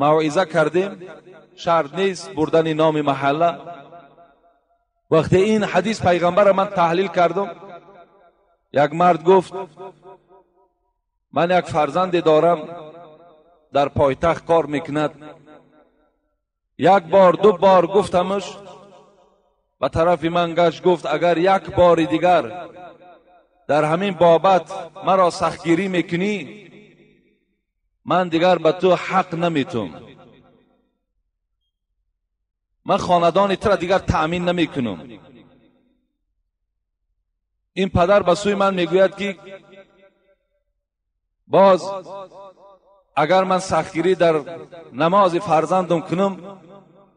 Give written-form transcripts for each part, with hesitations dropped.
موعظه کردیم، شرط نیست بردن نام محله. وقتی این حدیث پیغمبر من تحلیل کردم، یک مرد گفت من یک فرزند دارم در پایتخت کار میکند، یک بار دو بار گفتمش، به طرف من گشت گفت اگر یک بار دیگر در همین بابت مرا سختگیری میکنی من دیگر به تو حق نمیتم، من خاندان تو را دیگر تأمین نمیکنم. این پدر به سوی من میگوید که باز اگر من سختگیری در نماز فرزندم کنم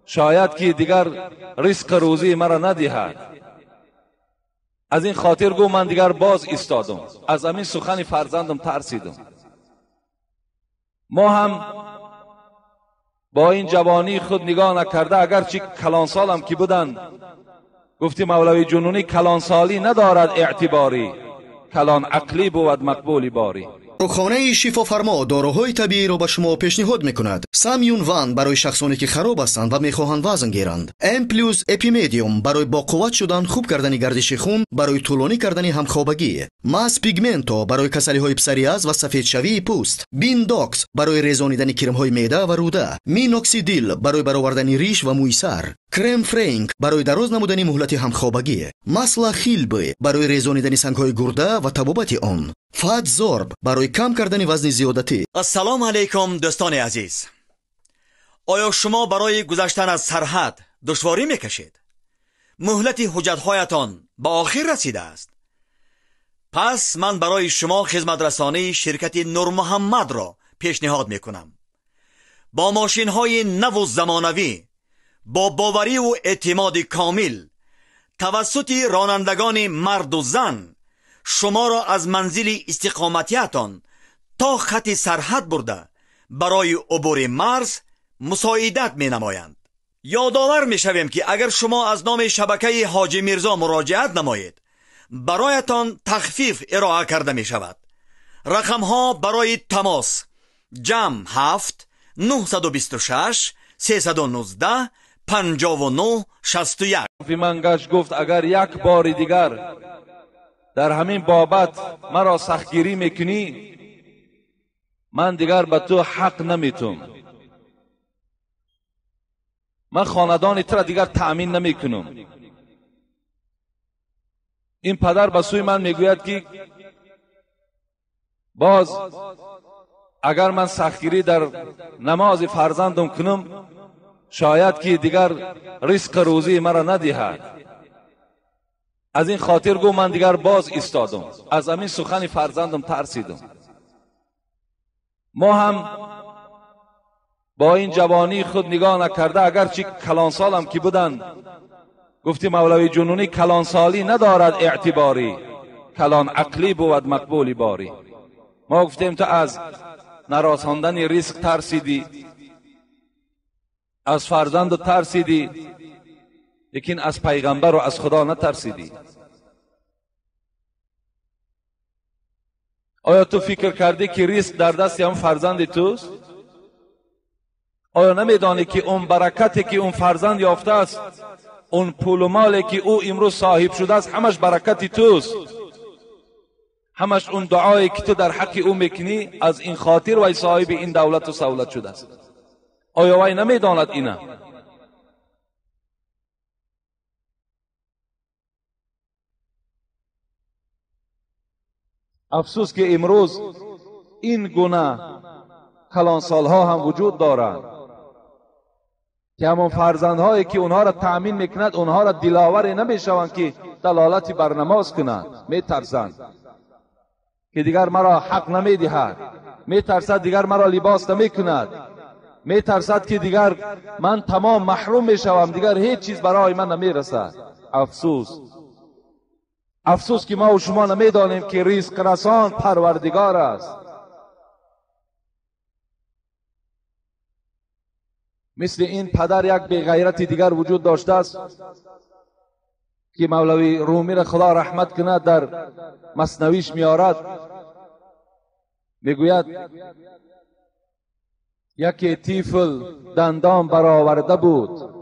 شاید که دیگر رزق روزی مرا ندهد. از این خاطر گو من دیگر باز ایستادم، از همین سخن فرزندم ترسیدم. ما هم با این جوانی خود نگاه نکرده، اگرچه کلانسالم که بودن، گفتی مولوی جنونی کلانسالی ندارد اعتباری، کلان عقلی بود مقبولی باری. Дорухонаи Шифофармо доруҳои табииро ба шумо пешниҳод мекунад. Самюн Ван барои шахсоне ки хароб ҳастанд ва мехоҳанд вазн гиранд. М плюс Эпимедиум барои боқувват шудан, хуб кардани гардиши хун, барои тӯлонӣ кардани ҳамхобагӣ. Мас Пигменто барои касалиҳои псориаз ва сафедшавии пӯст. Биндокс барои резонидани кирмҳои меъда ва рӯда. Миноксидил барои баровардани риш ва мӯи сар. Крем Френк барои дароз намудани муҳлати ҳамхобагӣ. Масла Хилбы барои резонидани сангҳои гурда ва табобати он. Фатзорб барои кам кардани вазни зиёдатӣ. Ассалому алайкум дӯстони азиз. Оё шумо барои гузаштан аз сарҳад душворӣ мекашед? Муҳлати ҳуҷҷатҳоятон ба охир расидааст. Пас ман барои шумо хизматрасонии ширкати Нурмуҳаммадро пешниҳод мекунам. Бо мошинҳои наву замонавӣ, бо бовариву эътимоди комил, тавассути ронандагони марду зан шуморо аз манзили истиқоматиятон то хати сарҳад бурда барои убури марз мусоидат менамоянд. Ёдовар мешавем ки агар шумо аз номи шабакаи Ҳоҷи Мирзо муроҷиат намоед, бароятон тахфиф ироа карда мешавад. Рақамҳо барои тамос: ҷамъ 7 926 319 59 61. من گشت گفت اگر یک بار دیگر در همین بابت مرا سختگیری میکنی من دیگر به تو حق نمیتم، من خاندان تو را دیگر تأمین نمیکنم. این پدر به سوی من میگوید که باز اگر من سختگیری در نماز فرزندم کنم شاید که دیگر رزق روزی مرا ندهد. از این خاطر گو من دیگر باز ایستادم، از همین سخن فرزندم ترسیدم. ما هم با این جوانی خود نگاه نکرده، اگرچه کلانسالم که بودن، گفتی مولوی جنونی کلانسالی ندارد اعتباری، کلان عقلی بود مقبولی باری. ما گفتیم تو از نرساندن ریسک ترسیدی، از فرزند ترسیدی، لیکن از پیغمبر و از خدا نترسیدی. آیا تو فکر کردی که ریسک در دست هم فرزند توست؟ آیا نمیدانی که اون برکتی که اون فرزند یافته است، اون پول و مالی که او امروز صاحب شده است، همش برکتی توست؟ همش اون دعایی که تو در حق او میکنی، از این خاطر وی صاحب این دولت و سولت شده است. آیا وی نمیداند اینه؟ افسوس که امروز این گونه کلانسالها هم وجود دارند که همان فرزندهایی که اونها را تأمین میکند، اونها را دلاور نمیشوند که دلالتی بر نماز کنند. میترسند که دیگر مرا حق نمیدهد، میترسد دیگر مرا لباس نمیکند، میترسد که دیگر من تمام محروم میشوم، دیگر هیچ چیز برای من نمیرسد. افسوس، افسوس که ما و شما نمیدانیم که رزق رسان پروردگار است. مثل این پدر یک بیغیرت دیگر وجود داشته است که مولوی رومی را خدا رحمت کند در مثنویش میارد، میگوید یکی طفل دندان برآورده بود،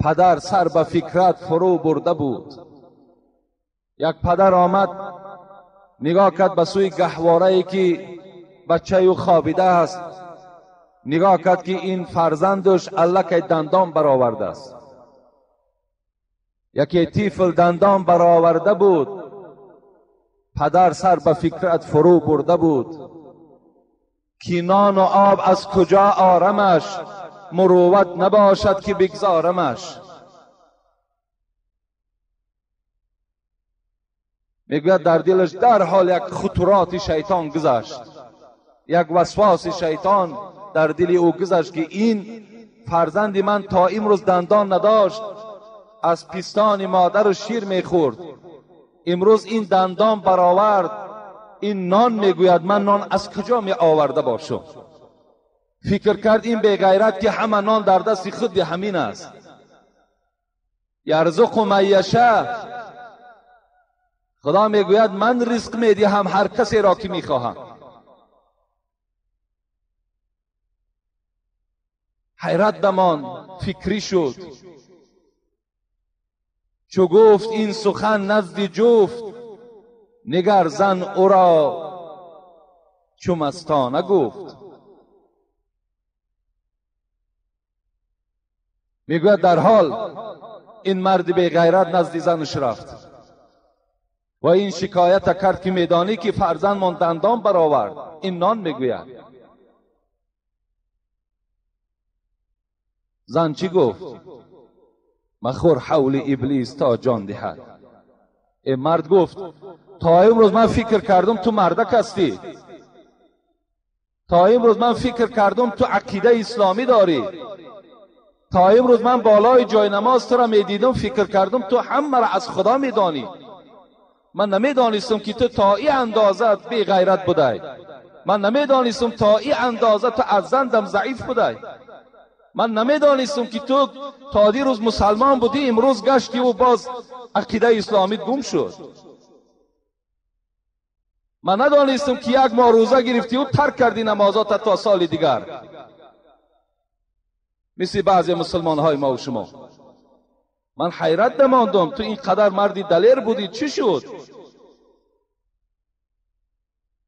پدر سر به فکرت فرو برده بود. یک پدر آمد نگاه کرد به سوی گهواره‌ای که بچه او خوابیده است، نگاه کرد که این فرزندش الکی دندان برآورده است. یکی طفل دندان برآورده بود، پدر سر به فکرت فرو برده بود. که نان و آب از کجا آرمش، مروت نباشد که بگذارمش. میگوید در دلش در حال یک خطرات شیطان گذشت، یک وسواس شیطان در دل او گذشت که این فرزند من تا امروز دندان نداشت، از پستان مادر شیر میخورد، امروز این دندان برآورد، این نان میگوید من نان از کجا می آورده باشم. فکر کرد این بی غیرت که همه نان در دست خود همین است. یرزق من یشاء، خدا میگوید من رزق میدهم هر کسی را که میخواهم. حیرت بمان، فکری شد. چو گفت این سخن نزد جفت، نگر زن او را چو مستانه گفت. میگوید در حال این مرد بی غیرت نزد زنش رفت و این شکایت کرد که میدانی که فرزندمان دندان برآورد، این نان میگوید. زن چی گفت؟ مخور حول ابلیس تا جان دهد. این مرد گفت تا امروز من فکر کردم تو مردک هستی، تا امروز من فکر کردم تو عقیده اسلامی داری، تا امروز من بالای جای نماز تو را میدیدم فکر کردم تو همه را از خدا میدانی، من نمیدانستم که تو تا این اندازه بی غیرت بودی، من نمیدانستم تا این اندازه تو از زندم ضعیف بودی، من نمیدانستم که تو تا دیروز مسلمان بودی امروز گشتی و باز عقیده اسلامی گم شد، من ندانستم که یک ماه روزه گرفتی و ترک کردی نمازات تا سال دیگر، مثل بعضی مسلمان های ما و شما. من حیرت نماندم تو اینقدر مردی دلیر بودی چی شد؟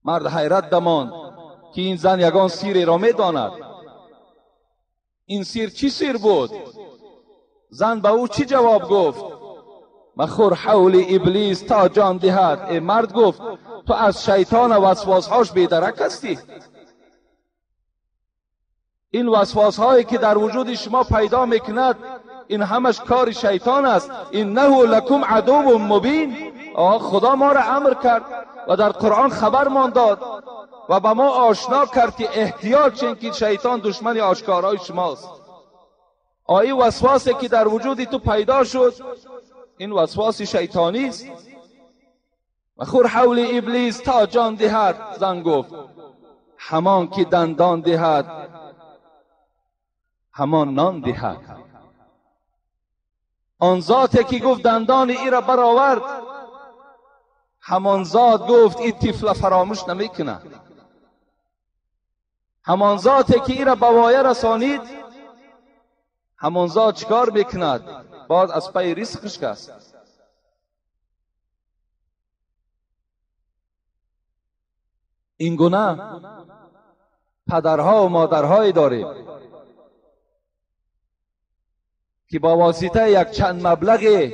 مرد حیرت نماند که این زن یگان سیری را میداند. این سیر چی سیر بود؟ زن به او چی جواب گفت؟ مخور حول ابلیس تا جان دهد. ای مرد گفت تو از شیطان و وسواسهاش بیدرک هستی. این وسواس هایی که در وجود شما پیدا میکند این همش کار شیطان است. انه لکم عدو مبین. خدا ما را امر کرد و در قرآن خبرمان داد و به ما آشنا کرد که احتیاط چین که شیطان دشمن آشکارای شماست. آیه وسواسی که در وجود تو پیدا شد این وسواس شیطانی است. مخور حول ابلیس تا جان دهد. زن گفت همان که دندان دهد همان نان دهد. آن ذاتی که گفت دندان ای را برآورد همان ذات گفت این طفل فراموش نمیکنه. همان ذاتی که ای را به وایه رسانید همان ذات چیکار میکند؟ باز از پی رزقش است. این گونه پدرها و مادرهایی داریم که با واسطه یک چند مبلغ،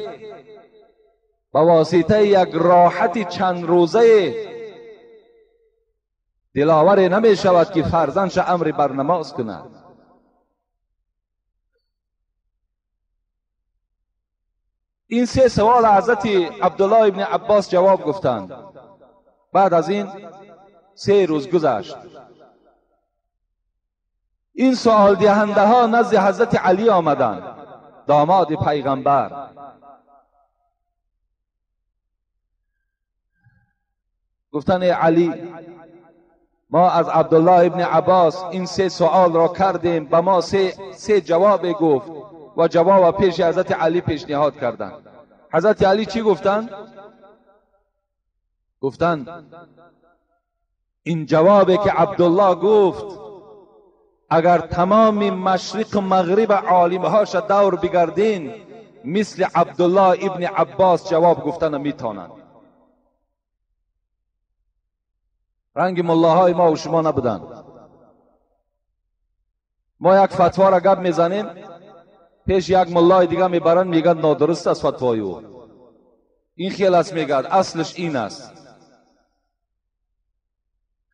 با واسطه یک راحت چند روزه دلاور نمی شود که فرزندش امر بر نماز کند. این سه سوال حضرت عبدالله ابن عباس جواب گفتند. بعد از این 3 روز گذشت. این سوال دهنده ها نزد حضرت علی آمدند، داماد پیغمبر. گفتن علی ما از عبدالله ابن عباس این 3 سوال را کردیم، به ما سه جواب گفت و جواب پیش حضرت علی پیشنهاد کردند. حضرت علی چی گفتند؟ گفتند این جوابی که عبدالله گفت اگر تمام مشرق و مغرب عالمهاش دور بگردین مثل عبدالله ابن عباس جواب گفتن نمیتونند. رنگ ملاهای ما و شما نبودند. ما یک فتوا را گپ میزنیم، پیش یک ملای دیگه میبرن، میگن نادرست است فتوای او، این خیال است، میگن اصلش این است.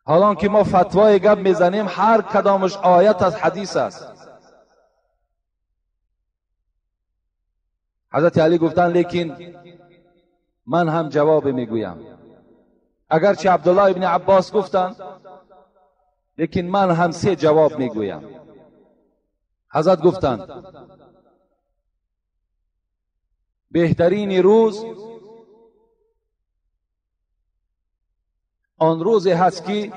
حالا که ما فتوای گپ میزنیم هر کدامش آیت از حدیث است. حضرت علی گفتن لیکن من هم جواب میگویم، اگرچه عبدالله ابن عباس گفتن لیکن من هم سه جواب میگویم. حضرت گفتند بهترین روز آن روزی هست که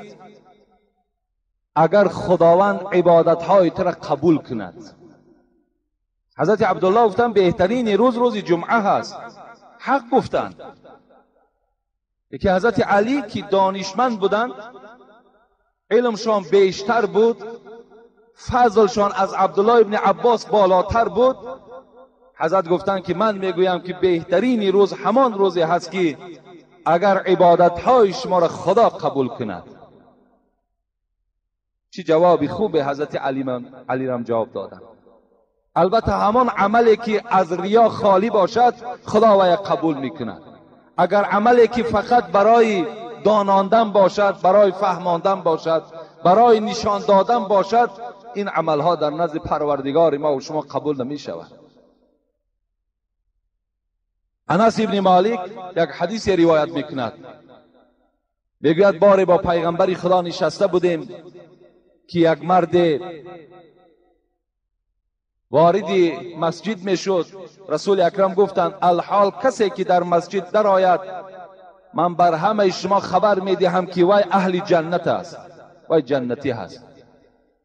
اگر خداوند عبادتهای تو را قبول کند. حضرت عبدالله گفتند بهترین روز روز جمعه هست. حق گفتند. یکی حضرت علی که دانشمند بودند، علمشان بیشتر بود، فضلشان از عبدالله ابن عباس بالاتر بود، حضرت گفتند که من میگویم که بهترین روز همان روزی هست که اگر عبادتهای شما را خدا قبول کند. چه جوابی خوب حضرت علی رم جواب دادن. البته همان عملی که از ریا خالی باشد خدا وی قبول میکند. اگر عملی که فقط برای داناندن باشد، برای فهماندن باشد، برای نشان دادن باشد، این عملها در نزد پروردگار ما و شما قبول نمی شود. انس ابن مالک یک حدیث روایت میکند، میگوید باری با پیغمبر خدا نشسته بودیم که یک مرد وارد مسجد میشد. رسول اکرم گفتند الحال کسی که در مسجد درآید من بر همه شما خبر میدهم که وی اهل جنت است، وی جنتی هست.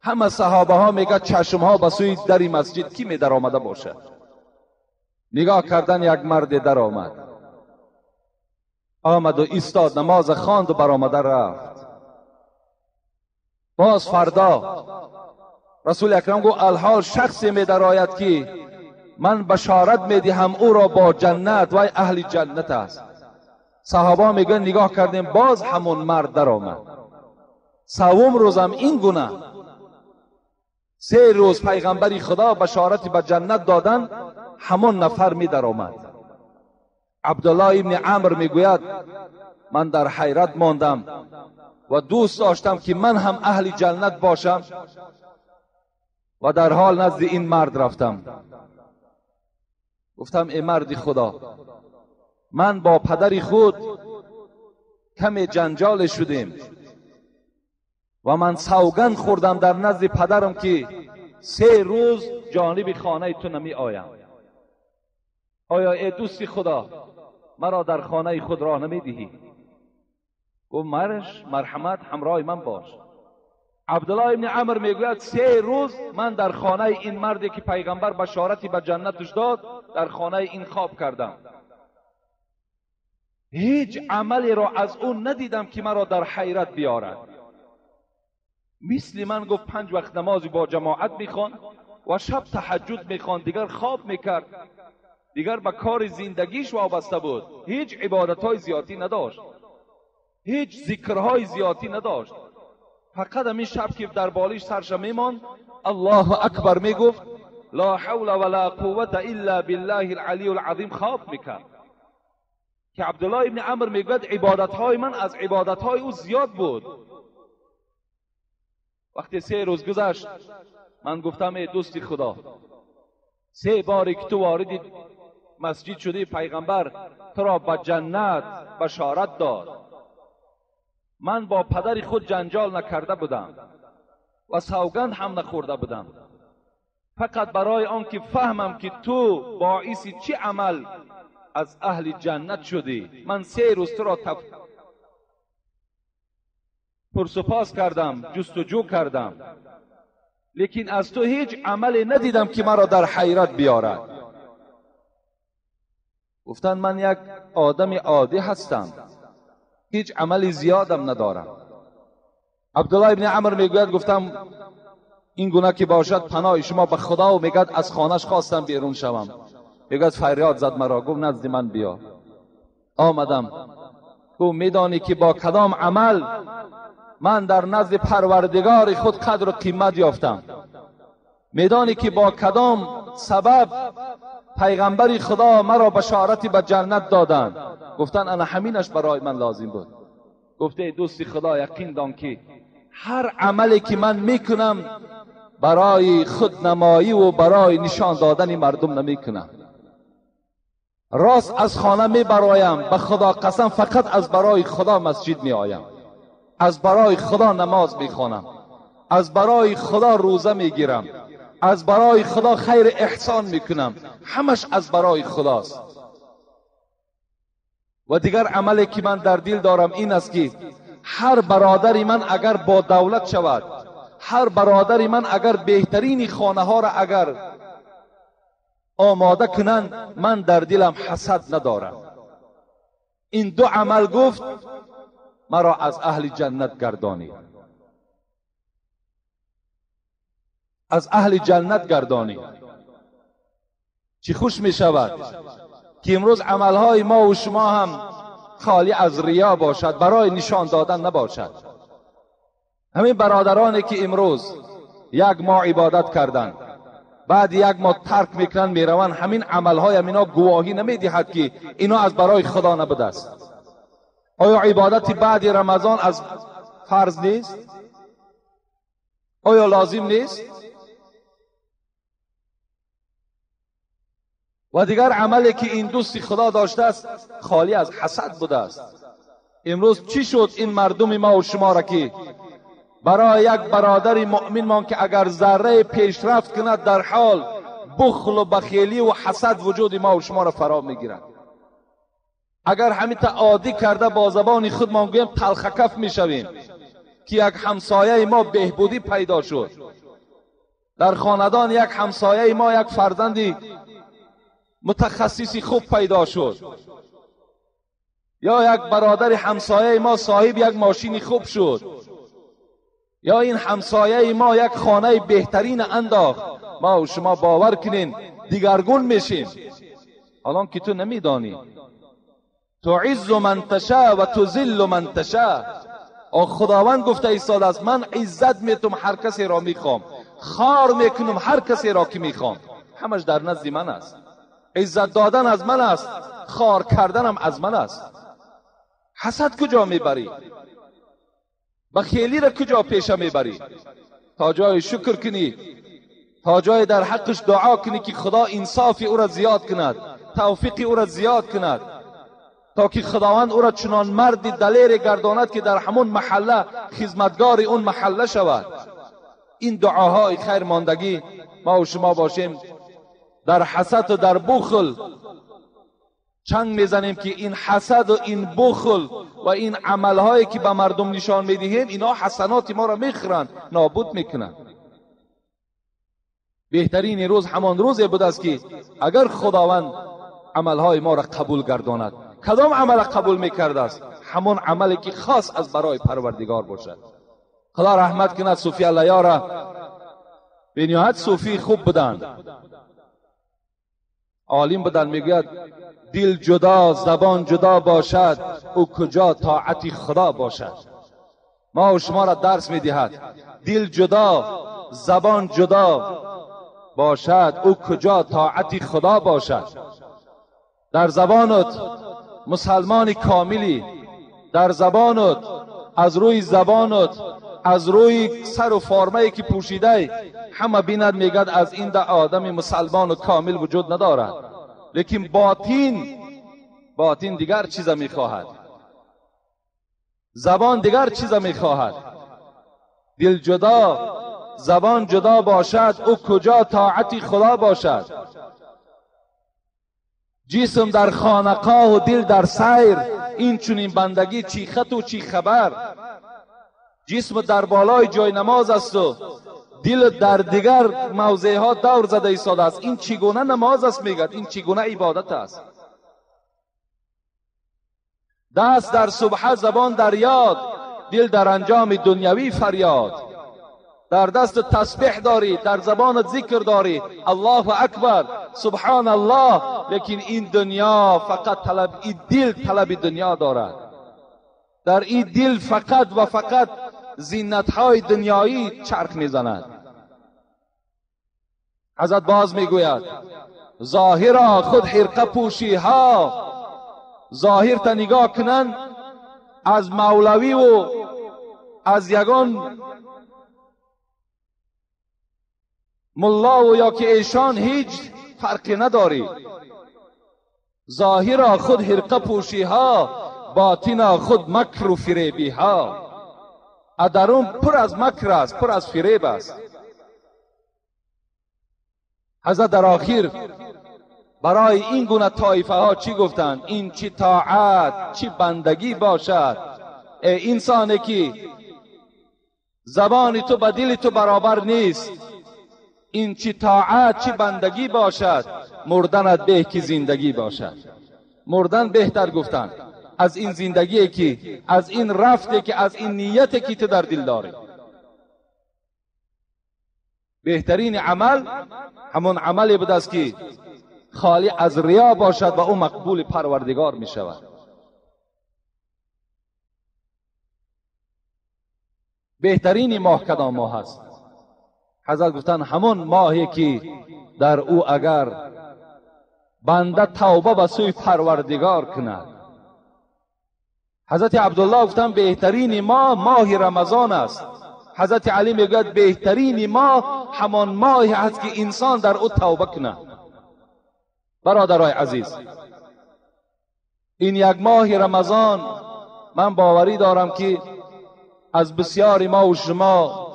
همه صحابه ها میگه چشم ها به سوی در مسجد کی می در آمده باشد. نگاه کردن یک مرد در آمد، آمد و ایستاد، نماز خواند و برآمده رفت. باز فردا رسول اکرم گفت الحال شخصی می درآید که من بشارت می دهم او را با جنت، وی اهل جنت است. صحابه میگن نگاه کردیم باز همون مرد در آمد. سوم روزم این گونه. 3 روز پیغمبر خدا بشارت به جنت دادن، همون نفر می در آمد. عبدالله ابن عمر میگوید من در حیرت ماندم و دوست داشتم که من هم اهل جنت باشم و در حال نزد این مرد رفتم. گفتم ای مرد خدا، من با پدر خود کمی جنجال شدیم و من سوگند خوردم در نزد پدرم که 3 روز جانب خانه تو نمی آیم. آیا ای دوست خدا مرا در خانه خود راه نمی دهی؟ گفت مرش مرحمت همراه من باش. عبدالله ابن عمر میگوید 3 روز من در خانه این مردی که پیغمبر بشارتی به جنتش داد در خانه این خواب کردم. هیچ عملی را از اون ندیدم که مرا در حیرت بیارد. مثل من گفت 5 وقت نمازی با جماعت میخوان و شب تهجد میخوان، دیگر خواب میکرد، دیگر به کار زندگیش وابسته بود، هیچ عبادتهای زیادی نداشت، هیچ ذکرهای زیادی نداشت، فقط همین شب که در بالش سرش میماند الله اکبر میگفت، لا حول ولا قوة الا بالله العلی العظیم خواب میکرد. که عبدالله ابن عمر میگوید عبادتهای من از عبادتهای او زیاد بود. وقتی 3 روز گذشت من گفتم ای دوستی خدا، 3 باری که تو وارد مسجد شدی پیغمبر تو را به جنت بشارت داد. من با پدر خود جنجال نکرده بودم و سوگند هم نخورده بودم، فقط برای آن که فهمم که تو باعث چه عمل از اهل جنت شدی، من 3 روز تو را پرسپاس کردم، جستجو کردم، لیکن از تو هیچ عملی ندیدم که مرا در حیرت بیارد. گفتن من یک آدم عادی هستم، هیچ عملی زیادم ندارم. عبدالله ابن عمر میگوید گفتم این گونه که باشد پناه شما به خدا. و میگد از خانهش خواستم بیرون شوم. میگد فریاد زد مرا، گفت نزد من بیا. آمدم. گفت میدانی که با کدام عمل من در نزد پروردگار خود قدر و قیمت یافتم؟ میدانی که با کدام سبب پیغمبر خدا مرا بشارتی به جنت دادند؟ گفتن انا همینش برای من لازم بود. گفته دوستی خدا یقین دان که هر عملی که من میکنم برای خودنمایی و برای نشان دادن مردم نمیکنم. راست از خانه میبرایم، به خدا قسم فقط از برای خدا مسجد میآیم، از برای خدا نماز میخوانم، از برای خدا روزه میگیرم، از برای خدا خیر احسان میکنم، همش از برای خداست. و دیگر عملی که من در دل دارم این است که هر برادری من اگر با دولت شود، هر برادری من اگر بهترین خانه ها را اگر آماده کنند، من در دلم حسد ندارم. این دو عمل گفت مرا از اهل جنت گردانی، از اهل جنت گردانی. چی خوش می شود که امروز عملهای ما و شما هم خالی از ریا باشد، برای نشان دادن نباشد. همین برادرانی که امروز یک ماه عبادت کردند، بعد یک ماه ترک میکنند میروند، همین عملهای اینا گواهی نمیدهد که اینا از برای خدا نبوده است. آیا عبادت بعد رمضان از فرض نیست؟ آیا لازم نیست؟ و دیگر عملی که این دوستی خدا داشته است خالی از حسد بوده است. امروز چی شد این مردم ما و شما را که برای یک برادر مؤمن ما که اگر ذره پیشرفت کند در حال بخل و بخیلی و حسد وجود ما و شما را فرا میگیرد. اگر همین تا عادی کرده با زبان خود ما گوییم تلخکف میشویم که یک همسایه ما بهبودی پیدا شد، در خاندان یک همسایه ما یک فرزندی متخصصی خوب پیدا شد، یا یک برادر همسایه ما صاحب یک ماشین خوب شد، یا این همسایه ما یک خانه بهترین انداخت، ما و شما باور کنین دیگرگون میشیم. الان که تو نمیدانی، تعز من تشاء و تذل من تشاء. خداوند گفته ایستاده است من عزت میتم هر کسی را میخوام، خار میکنم هر کسی را که میخوام. همش در نزد من است. عزت دادن از من است، خار کردنم از من است. حسد کجا میبری؟ بخیلی را کجا پیشه میبری؟ تا جای شکر کنی، تا جای در حقش دعا کنی که خدا انصاف او را زیاد کند، توفیق او را زیاد کند، تا که خداوند او را چنان مردی دلیر گرداند که در همون محله خدمتگار اون محله شود. این دعاهای خیر ماندگی ما و شما باشیم در حسد و در بخل چنگ میزنیم که این حسد و این بخل و این عملهایی که به مردم نشان میدهیم اینا حسنات ما را میخورند، نابود میکنند. بهترین روز همان روزی بود است که اگر خداوند عملهای ما را قبول گرداند. کدام عمل قبول میکرده است؟ همان عملی که خاص از برای پروردگار باشد. خدا رحمت کند صوفی الله را، بنیاد صوفی خوب بودند، عالم بودند. میگوید دل جدا زبان جدا باشد، او کجا طاعت خدا باشد. ما و شما را درس میدهد دل جدا زبان جدا باشد، او کجا طاعت خدا باشد. در زبانت مسلمان کاملی، در زبانت از روی زبانت، از روی سر و فارمه که پوشیده همه بیند میگد از این ده آدم مسلمان و کامل وجود ندارد. لیکن باطن دیگر چیز میخواهد، زبان دیگر چیز میخواهد. دل جدا زبان جدا باشد، او کجا طاعت خدا باشد. جسم در خانقاه و دل در سیر، این چنین بندگی چی خط و چی خبر. جسم در بالای جای نماز است و دل در دیگر موضع ها دور زده ایستاده است. این چگونه نماز است؟ میگد این چگونه عبادت است؟ دست در سبحه زبان در یاد، دل در انجام دنیوی فریاد. در دست تسبیح داری، در زبانت ذکر داری، الله اکبر، سبحان الله، لیکن این دنیا فقط طلب، این دل طلب دنیا دارد. در این دل فقط و فقط زینت‌های دنیایی چرخ میزند. حضرت باز میگوید ظاهرا خود حرقه پوشی ها، ظاهر تا نگاه کنند از مولوی و از یگان ملا و یا که ایشان هیچ فرقی نداری. ظاهرا خود حرقه پوشی ها، باطنا خود مکر و فریبی ها. درون پر از مکر است، پر از فریب است. حضرت در آخر برای این گونه طایفه ها چی گفتند؟ این چی طاعت، چی بندگی باشد. ای انسانی که زبان تو به دل تو برابر نیست، این چی طاعت، چی بندگی باشد. مردنت به که زندگی باشد. مردن بهتر گفتند از این زندگی که، از این رفته که، از این نیت که تو در دل داری. بهترین عمل همون عملی بود است که خالی از ریا باشد و او مقبول پروردگار می شود. بهترین ماه کدام ماه است؟ حضرت گفتن همون ماهی که در او اگر بنده توبه به سوی پروردگار کند. حضرت عبدالله گفتن بهترین ماه، ماه رمضان است. حضرت علی میگوید بهترین ماه همان ماهی است که انسان در او توبه کند. برادرای عزیز، این یک ماه رمضان من باوری دارم که از بسیاری ما و شما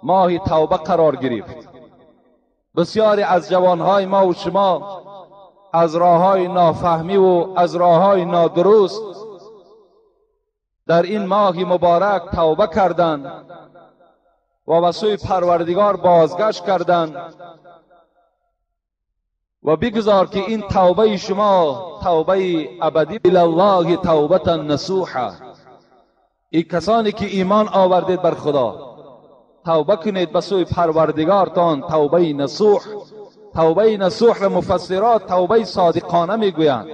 ماه توبه قرار گرفت. بسیاری از جوانهای ما و شما از راههای نافهمی و از راههای نادرست در این ماه مبارک توبه کردند و به سوی پروردگار بازگشت کردند و بگذار که این توبه شما توبه ابدی. الله توبة نصوحا. ای کسانی که ایمان آوردید بر خدا، توبه کنید به سوی پروردگارتان توبه نصوح. توبه نصوح را مفسرات توبه صادقانه میگویند،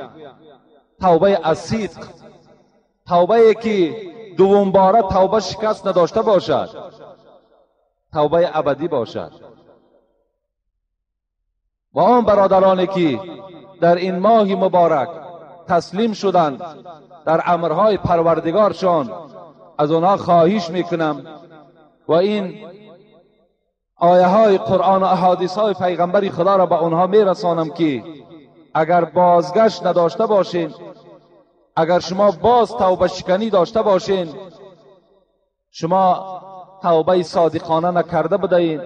توبه از صدق، توبه که دوم باره توبه شکست نداشته باشد، توبه ابدی باشد. و آن برادرانی که در این ماه مبارک تسلیم شدند در امرهای پروردگارشان، از آنها خواهش میکنم و این آیه های قرآن و احادیث های پیغمبر خدا را به آنها میرسانم که اگر بازگشت نداشته باشین، اگر شما باز توبه شکنی داشته باشین، شما توبه صادقانه نکرده بودین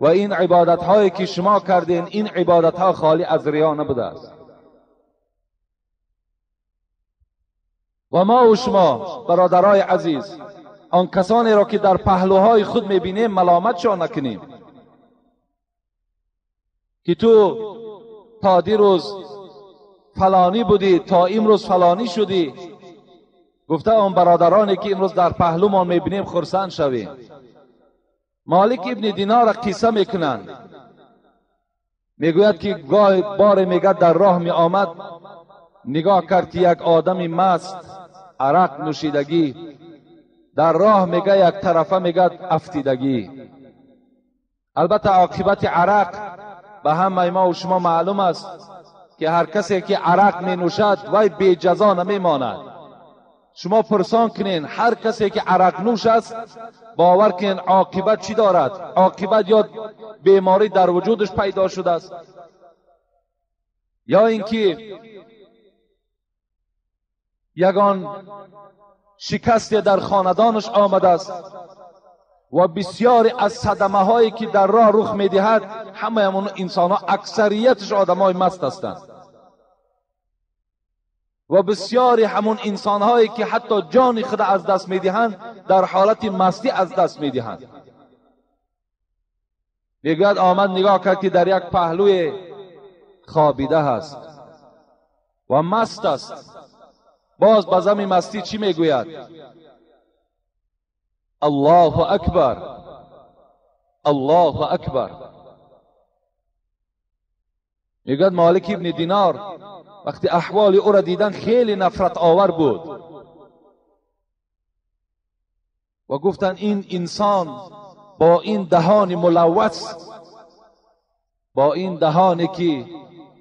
و این عبادت هایی که شما کردین، این عبادت ها خالی از ریا نبوده است. و ما و شما برادرای عزیز، آن کسانی را که در پهلوهای خود میبینیم ملامتشان نکنیم که تو تا دیروز فلانی بودی، تا امروز فلانی شدی. گفته آن برادرانی که امروز در پهلومان میبینیم خرسند شویم. مالک ابن دینار را قصه میکنند، میگوید که گاه بار میگه در راه می آمد، نگاه کرد که یک آدمی مست عرق نوشیدگی در راه میگه یک طرفه میگه افتیدگی. البته عاقبت عرق به همه ما و شما معلوم است که هر کسی که عرق می نوشد وی بی جزا نمی ماند. شما پرسان کنین هر کسی که عرق نوش است، باور کنین عاقبت چی دارد؟ عاقبت یا بیماری در وجودش پیدا شده است، یا اینکه یگان شکست در خاندانش آمده است. و بسیاری از صدمه هایی که در راه رخ میدهد، همه همون انسان ها اکثریتش آدم های مست هستند. و بسیاری همون انسان هایی که حتی جان خود از دست میدهند در حالت مستی از دست میدهند. میگوید آمد نگاه کرد که در یک پهلوی خوابیده هست و مست است. باز به زمین مستی چی میگوید؟ الله اکبر. الله اکبر. میگوید مالک ابن دینار وقتی احوال او را دیدن خیلی نفرت آور بود و گفتن این انسان با این دهان ملوث، با این دهانی که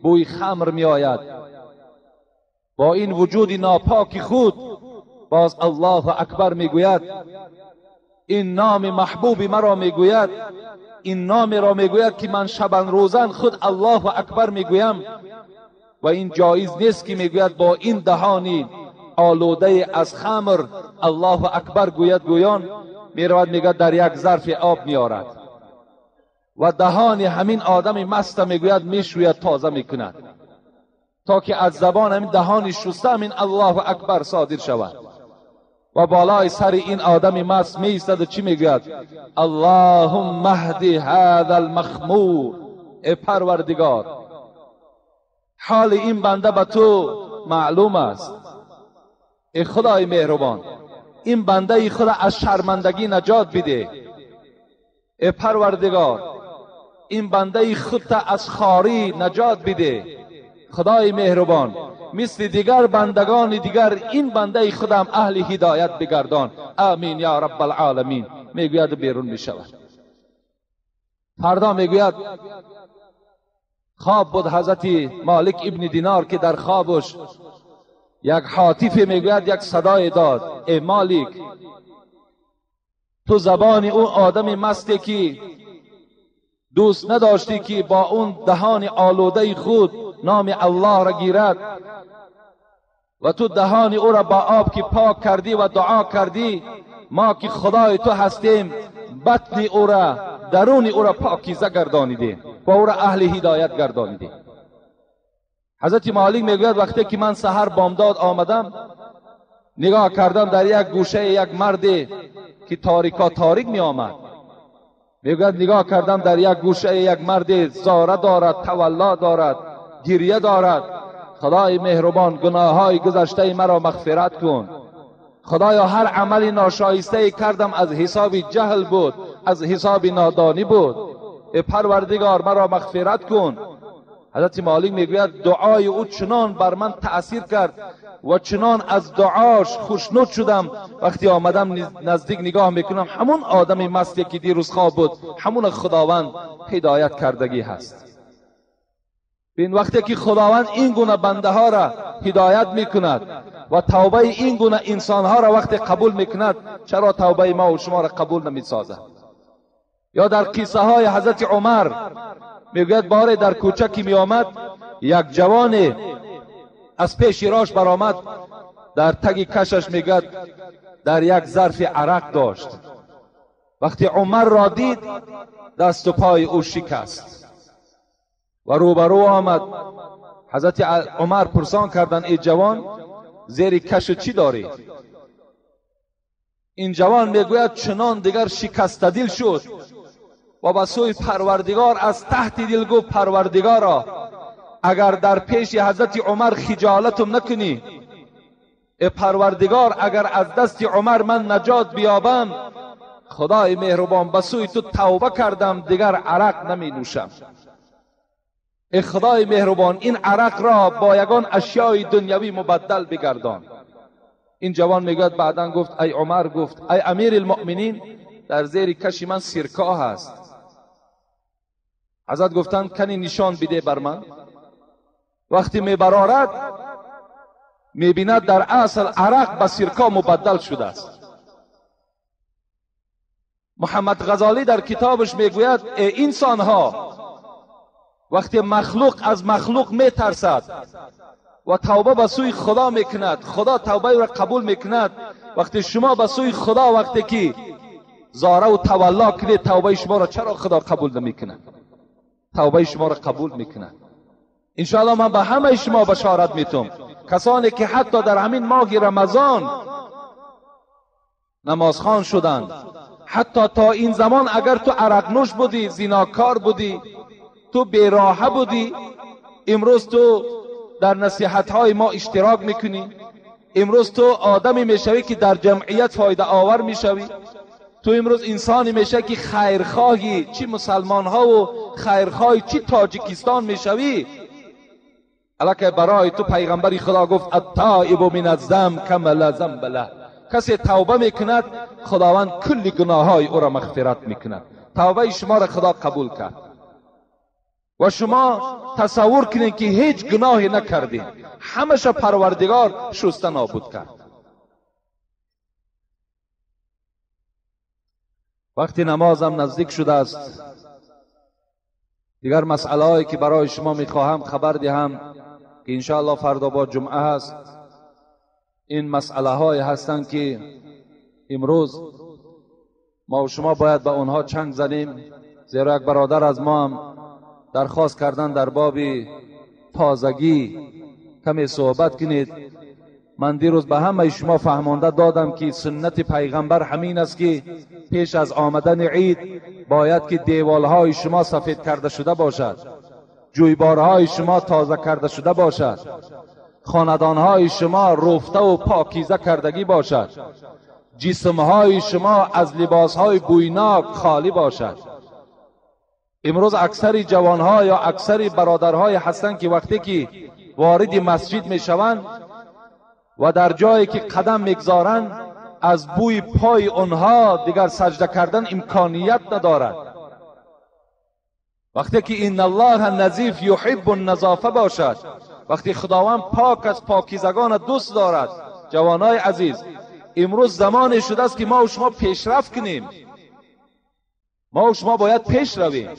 بوی خمر می آید، با این وجود ناپاک خود باز الله اکبر میگوید، این نام محبوب مرا میگوید، این نام را میگوید که من شبان روزن خود الله اکبر میگویم و این جایز نیست که میگوید با این دهانی آلوده از خمر الله اکبر گوید. گویان میرود میگوید در یک ظرف آب میآرد و دهان همین آدم مست میگوید میشوید، تازه میکند تا که از زبان همین دهان شسته همین الله اکبر صادر شود. و بالای سر این آدم مست می ایستد و چی میگوید؟ اللهم اهد هذا المخمور. ای پروردگار، حال این بنده به تو معلوم است. ای خدای مهربان، این بنده خدا از شرمندگی نجات بده. ای پروردگار، این بنده خود از خواری نجات بده. خدای مهربان، مثل دیگر بندگان دیگر این بنده خودم اهل هدایت بگردان. آمین یا رب العالمین. میگوید بیرون میشود. فردا میگوید خواب بود حضرت مالک ابن دینار که در خوابش یک حاطف میگوید یک صدای داد: ای مالک، تو زبان اون آدم مستی که دوست نداشتی که با اون دهان آلوده خود نام الله را گیرد و تو دهان او را با آب که پاک کردی و دعا کردی، ما که خدای تو هستیم بطن او را، درون او را پاکیزه گردانیدیم و او را اهل هدایت گردانیدیم. حضرت مالک میگوید وقتی که من سحر بامداد آمدم نگاه کردم در یک گوشه یک مرد که تاریکا تاریک می آمد. میگوید نگاه کردم در یک گوشه یک مرد زاره دارد، تولا دارد، گریه دارد. خدای مهربان، گناههای گذشته مرا مغفرت کن. خدایا هر عمل ناشایسته کردم از حساب جهل بود، از حساب نادانی بود. ای پروردگار مرا مغفرت کن. حضرت مالک میگوید دعای او چنان بر من تأثیر کرد و چنان از دعاش خوشنود شدم، وقتی آمدم نزدیک نگاه میکنم همون آدم مستی که دیروز خواب بود، همون خداوند هدایت کردگی هست. این وقتی که خداوند این گونه بنده ها را هدایت میکند و توبه این گونه انسان ها را وقتی قبول میکند، چرا توبه ما و شما را قبول نمیسازد؟ یا در قصه های حضرت عمر میگوید باره در کوچه که میآمد یک جوان از پیش راش برآمد، در تگ کشش میگوید در یک ظرف عرق داشت. وقتی عمر را دید دست و پای او شکست و روبرو آمد. حضرت عمر پرسان کردند ای جوان، زیر کش چی داری؟ این جوان میگوید چنان دیگر شکسته دل شد و به سوی پروردگار از تحت دل گفت پروردگارا، اگر در پیش حضرت عمر خجالتم نکنی، ای پروردگار اگر از دست عمر من نجات بیابم، خدای مهربان به سوی تو توبه کردم، دیگر عرق نمی نوشم. ای خدای مهربان این عرق را با یگان اشیای دنیوی مبدل بگردان. این جوان میگوید بعدا گفت ای عمر، گفت ای امیر المؤمنین، در زیر کش من سیرکا هست. حضرت گفتند کنی نشان بده بر من. وقتی میبرارد میبیند در اصل عرق به سیرکا مبدل شده است. محمد غزالی در کتابش میگوید ای انسان ها، وقتی مخلوق از مخلوق میترسد و توبه به سوی خدا میکند، خدا توبه را قبول میکند. وقتی شما به سوی خدا وقتی که زاره و تولا کنید، توبه شما را چرا خدا قبول نمیکند؟ توبه شما را قبول میکند. انشاءالله من به همه شما بشارت میتم، کسانی که حتی در همین ماه رمضان نمازخوان شدند، حتی تا این زمان اگر تو عرق نوش بودی، زیناکار بودی، تو بیراهه بودی، امروز تو در نصیحت های ما اشتراک میکنی، امروز تو آدمی میشوی که در جمعیت فایده آور میشوی، تو امروز انسانی میشه که خیرخواهی چی مسلمان ها و خیرخواهی چی تاجیکستان میشوی، الکه برای تو پیغمبر خدا گفت التائب من الذنب کما لا ذنب له. کسی توبه میکند خداوند کل گناههای او را مغفرت میکند. توبه شما را خدا قبول کرد و شما تصور کنید که هیچ گناهی نکردید، همش پروردگار شسته نابود کرد. وقتی نمازم نزدیک شده است، دیگر مسئله هایی که برای شما میخواهم خبر دهم که انشاءالله فردا با جمعه هست، این مسئله های هستند که امروز ما و شما باید به آنها چنگ زنیم. زیرا یک برادر از ما هم درخواست کردن در باب تازگی کمی صحبت کنید. من دیروز به همه شما فهمانده دادم که سنت پیغمبر همین است که پیش از آمدن عید باید که دیوالهای شما سفید کرده شده باشد، جویبارهای شما تازه کرده شده باشد، خاندانهای شما رفته و پاکیزه کردگی باشد، جسمهای شما از لباسهای بویناک خالی باشد. امروز اکثر جوانها یا اکثر برادرهای هستند که وقتی که وارد مسجد میشوند و در جایی که قدم میگذارند از بوی پای آنها دیگر سجده کردن امکانیت ندارد. وقتی که ان الله نظیف یحب النظافه باشد، وقتی خداوند پاک از پاکیزگان دوست دارد. جوانای عزیز، امروز زمان شده است که ما و شما پیشرفت کنیم. ما و شما باید پیش رویم.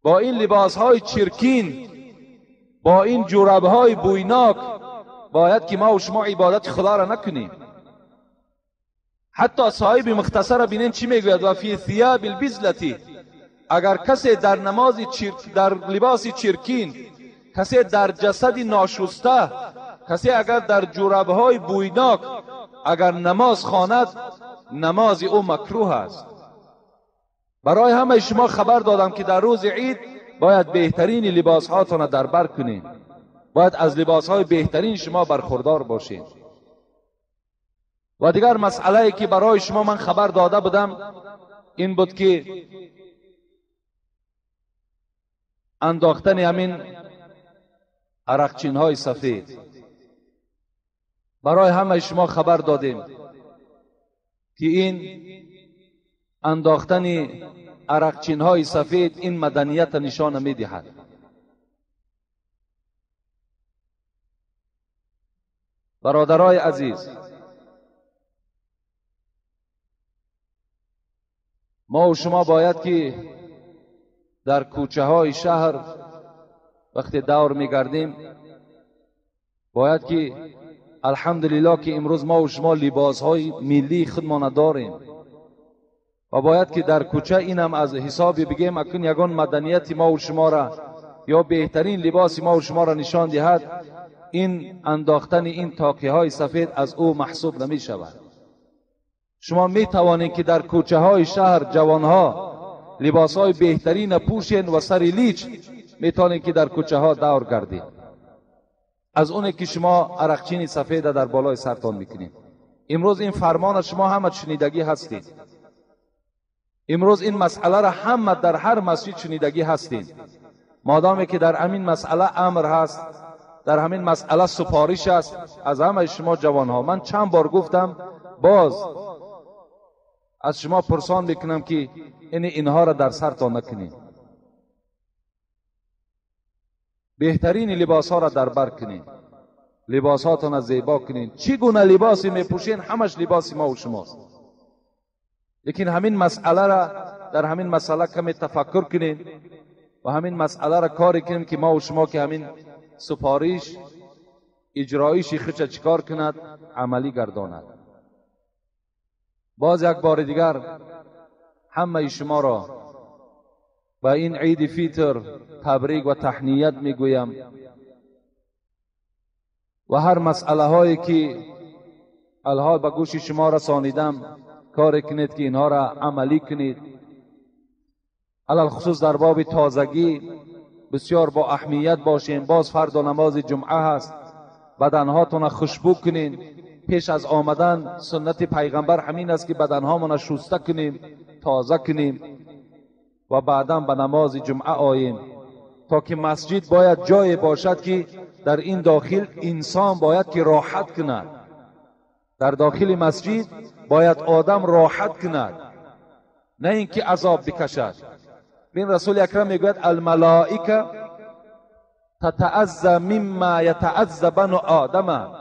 با این لباس های چرکین، با این جورب های بویناک باید که ما و شما عبادت خدا را نکنیم. حتی صاحب مختصر بینین چی میگوید؟ و فی ثیاب البذلة، اگر کسی در نماز در لباس چرکین، کسی در جسد ناشسته، کسی اگر در جورب های بویناک اگر نماز خواند، نماز او مکروه است. برای همه شما خبر دادم که در روز عید باید بهترین لباس هاتون را در بر کنید، باید از لباس های بهترین شما برخوردار باشید. و دیگر مسئله که برای شما من خبر داده بودم این بود که انداختن همین عرقچین های سفید. برای همه شما خبر دادیم که این انداختن عرقچین های سفید این مدنیت نشان می دهد. برادرای عزیز، ما و شما باید که در کوچه های شهر وقتی دور می گردیم باید که الحمدلله که امروز ما و شما لباس های ملی خودمان داریم و باید که در کوچه اینم از حسابی بگیم اکنون یگان مدنیت ما و شما را یا بهترین لباس ما و شما را نشان دهد، این انداختن این تاقی های سفید از او محسوب نمی شود. شما می توانید که در کوچه های شهر جوانها لباس های بهترین پوشین و سر لیچ می توانید که در کوچه ها دور گردید، از اونه که شما عرقچین سفید در بالای سرتان میکنید. امروز این فرمان شما همه شنیدگی هستید. امروز این مسئله را همه در هر مسجد شنیدگی هستید. مادامی که در همین مسئله امر هست، در همین مسئله سپارش است از همه شما جوانها. من چند بار گفتم، باز از شما پرسان میکنم که اینها را در سرتان نکنید، بهترین لباس ها را در بر کنید، لباس هاتان را زیبا کنید. چی گونه لباسی میپوشین همش لباس ما و شماست. لیکن همین مسئله را در همین مسئله کمی تفکر کنید و همین مسئله را کاری کنیم که ما و شما که همین سپارش اجرایش خودش چیکار کند، عملی گرداند. باز یک بار دیگر همه شما را به این عید فیتر تبریک و تهنیت میگویم و هر مسئله هایی که الها به گوش شما رسانیدم کار کنید که اینها را عملی کنید. علی الخصوص در باب تازگی بسیار با اهمیت باشین. باز فردا نماز جمعه هست، بدنهاتون خوشبو کنین، پیش از آمدن سنت پیغمبر همین است که بدنهامان شسته کنیم، تازه کنیم و بعدا به نماز جمعه آییم، تا که مسجد باید جای باشد که در این داخل انسان باید که راحت کند. در داخل مسجد باید آدم راحت کند، نه اینکه عذاب بکشد. بین رسول اکرم میگوید الملائکه تتعزى مما یتعزى بنو آدم.